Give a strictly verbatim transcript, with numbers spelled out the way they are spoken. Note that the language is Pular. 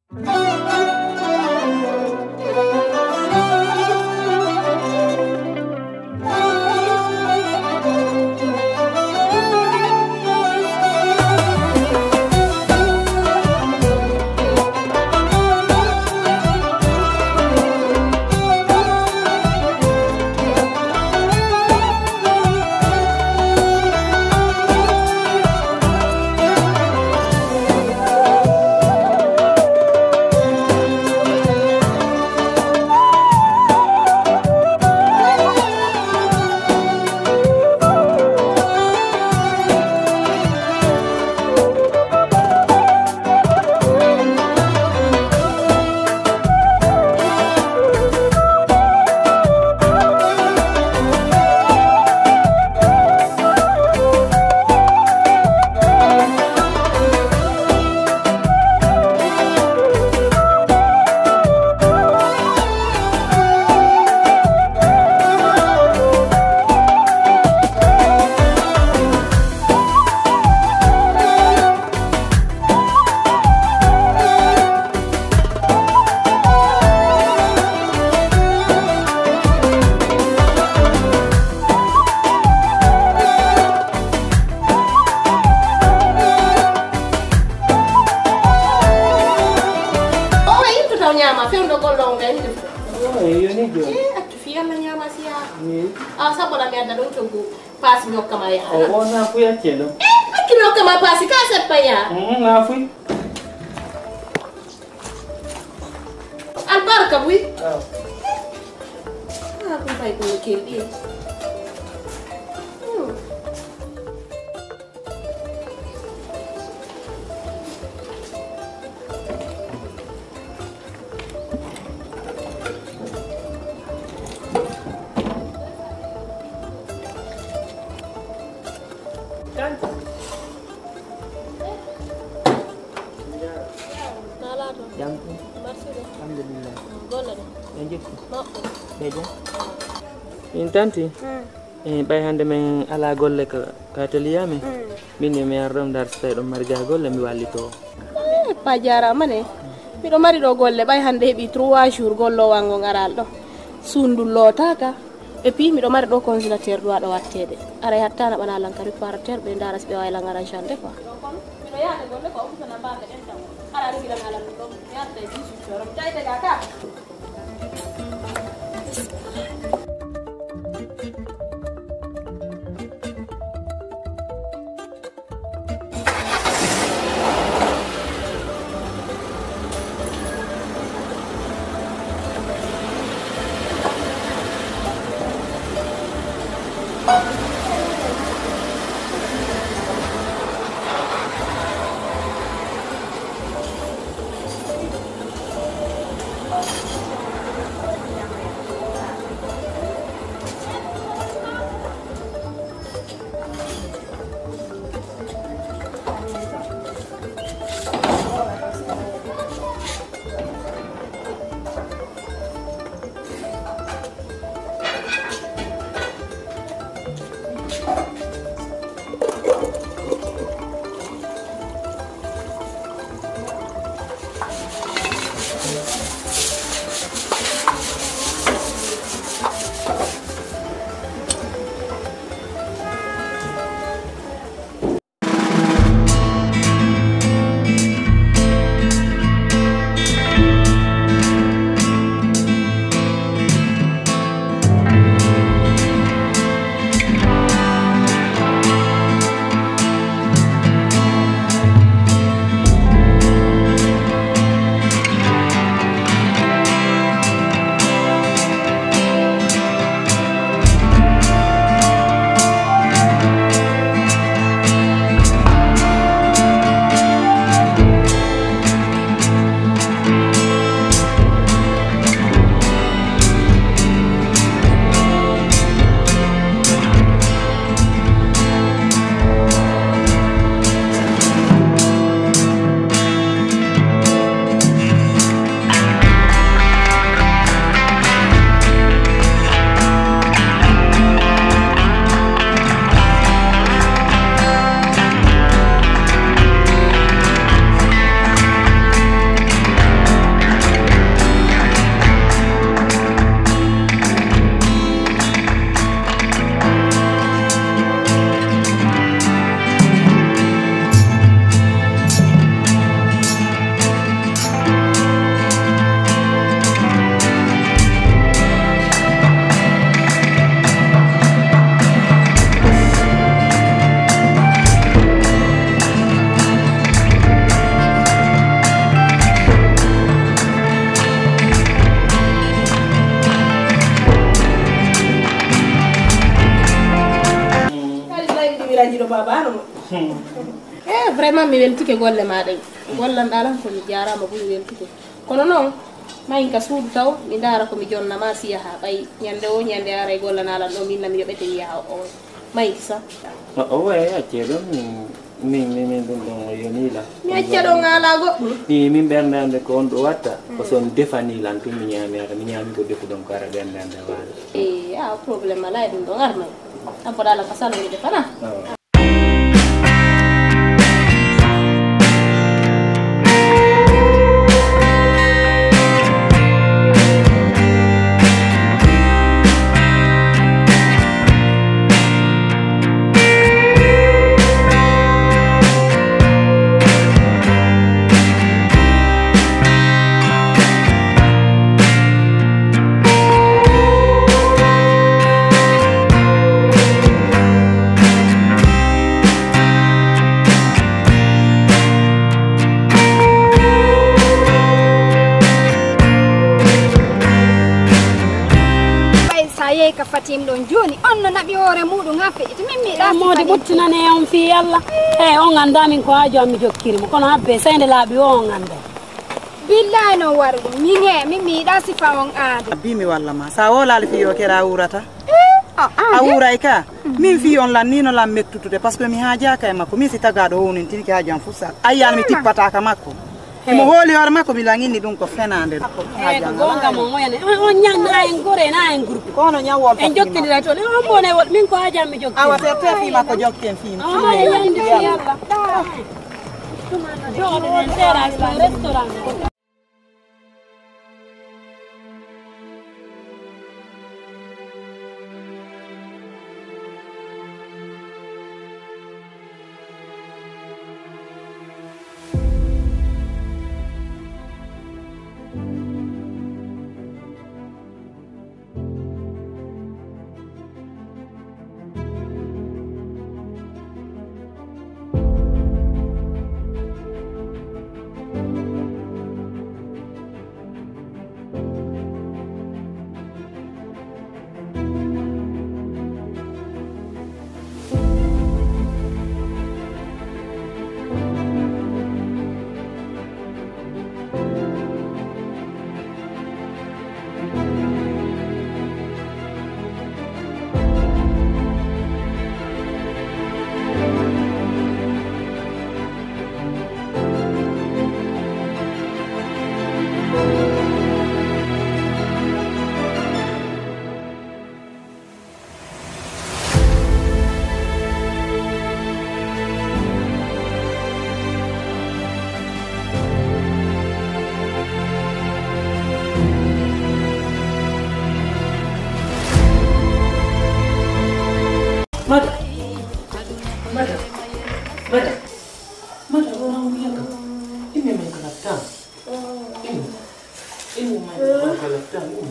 O wa intu taw ñaama fewndo gollo on gayni. Yo ni jooni. Eh, accu fi Alla ñaama siya. Ni. Ah, sabola mi adda ɗon coggu. Paasi mi hokka ma yaha. O wona fu yacce ɗo. Eh, accu mi hokka ma paasi ka seppa yaha. Mm, na fuy. Albarka buy. Ah. Ah, kun fay kun kelɗi. Hmm. Jam ko? Alhamdulillah. Golle ɗe? Ɓe jikku? Maɓɓe. Ɓe jam? Min tanti? Mm. Eh, ɓay hannde min alaa golle ka, ka atelier amin. Mm. Min ne mi arɗo mi darsi tawi ɗon mari jaa golle mi wallitoo. Eh, pa jaaraama ne. Miɗo mari ɗo golle, ɓay hannde heɓi trois jours golloowo an on araali ɗo. Suudu lootaaka. Et puis, miɗo mari ɗo congélateur ɗo aɗo watteede. Aray hatta na ɓana lan ka réparateur ɓe ndaara si ɓe waawi lan arrangande quoi. Miɗo yaade golle ko, o fusana mbaande ɗen tan. Ara rigi lan alam ɗo, mi arta e dix-huit heures, mi tawi tega ka. Baaba no moƴƴi. Eh, vraiment, mi weltike golle maa ɗen. Gollanɗaa lan ko mi jaaraama, buy mi weltike. Kono non, mayin ka suudu taw, mi ndaara ko mi jonna ma si yaha. Ɓay ñande o ñande aray gollanaa lan ɗo, min na mi yoɓete mi yaha o. Mayin sa. O, o, eh, accee ɗon, min, min, min, min ɗum ɗon o yonii lan. Mi acca ɗon alaa goɗɗum. Mi, min ɓernde an nde ko on ɗo watta, ko so on defanii lan tun mi ñaamira, mi ñaami ko defuɗon ko ara ɓernde an nde waala. Eh, a problème alaa e ɗum ɗon, ar may. An foɗaa lan ka salon mi defana. Ɓay sa yehi ka Fatim ɗon jooni, on no naɓi hoore muuɗum haa feƴƴiti. Min mi ɗaasi moodi ɓuttinane on fii Alla. Eey, on anndaa min ko haaju am mi jokkiri mo, kono habbe seynde laaɓi o on anndaa. Billaay non waru ɗum. Min he, min mi yiɗaa sifa on aade. Abbi mi walla ma. Sa wolaali fii yo kera a wuurata. Eh, a, a, a wuuray ka. Min fii on lan ni no lan mettutude, parce que mi haajaaka e makko. Min si tagaaɗo wownintinki haaju am fu sa. Ayyan mi tippata ka makko. Mo hooli hoore makko, mi lan inni ɗum ko fenaande. Eh, ko goonga mo, mo yani. On, on ñan na en gore, na en groupe. Kono ñawol en jokkindira toon. On bone wol, min ko haaju am mi jokki. Awa, se te fii makko jokken fii. Ah, e yandi fii Alla. Jooɗo en terrasse, restaurant. Mada, mada, mada, mada, rora wuyaka. Ime man kala tan. Ime, ime man kala tan. Ime.